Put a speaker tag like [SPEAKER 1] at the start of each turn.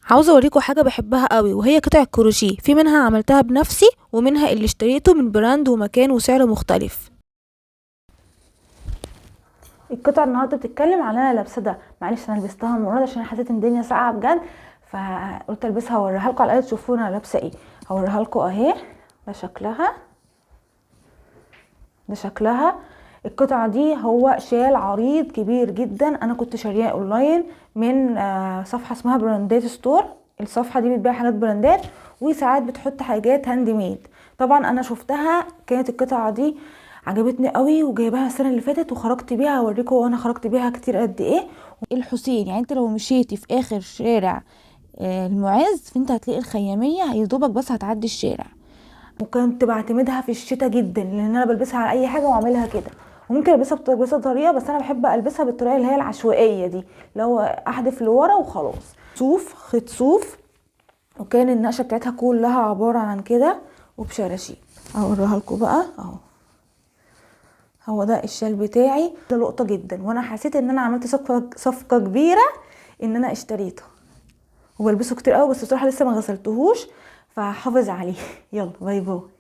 [SPEAKER 1] عاوزه اوريكم حاجة بحبها قوي، وهي قطع الكروشيه. في منها عملتها بنفسي، ومنها اللي اشتريته من brand ومكان وسعر مختلف. القطعة النهارده بتتكلم على انا لابسه ده، معلش انا لبستها المرة دي عشان حسيت ان الدنيا ساقعه بجد، فقلت البسها واوريها لكم على الاقل تشوفوا انا لابسه ايه. هوريها لكم اهي، ده شكلها، ده شكلها. القطعة دي هو شال عريض كبير جدا، انا كنت شارياه اونلاين من صفحة اسمها براندات store. الصفحة دي بتبيع حاجات براندات وساعات بتحط حاجات handmade. طبعا انا شفتها، كانت القطعة دي عجبتني قوي وجايباها السنة اللي فاتت وخرجت بيها. اوريكم وانا خرجت بيها كتير قد ايه. الحسين، يعني انت لو مشيتي في اخر شارع المعز فانت هتلاقي الخياميه، يا دوبك بس هتعدي الشارع. وكنت بعتمدها في الشتاء جدا لان انا بلبسها على اي حاجة واعملها كده، وممكن البسها بكذا طريقه، بس انا بحب البسها بالطريقة اللي هي العشوائية دي، لو احدف لورا وخلاص. صوف، خيط صوف، وكان النقشه بتاعتها كلها عبارة عن كده وبشراشيب. اوريها لكم بقى اهو، هو ده الشال بتاعي. ده لقطة جدا، وانا حسيت ان انا عملت صفقة كبيرة ان انا اشتريته، وبلبسه كتير قوي، بس بصراحة لسه ما غسلتهوش فحافظ عليه. يلا bye bye.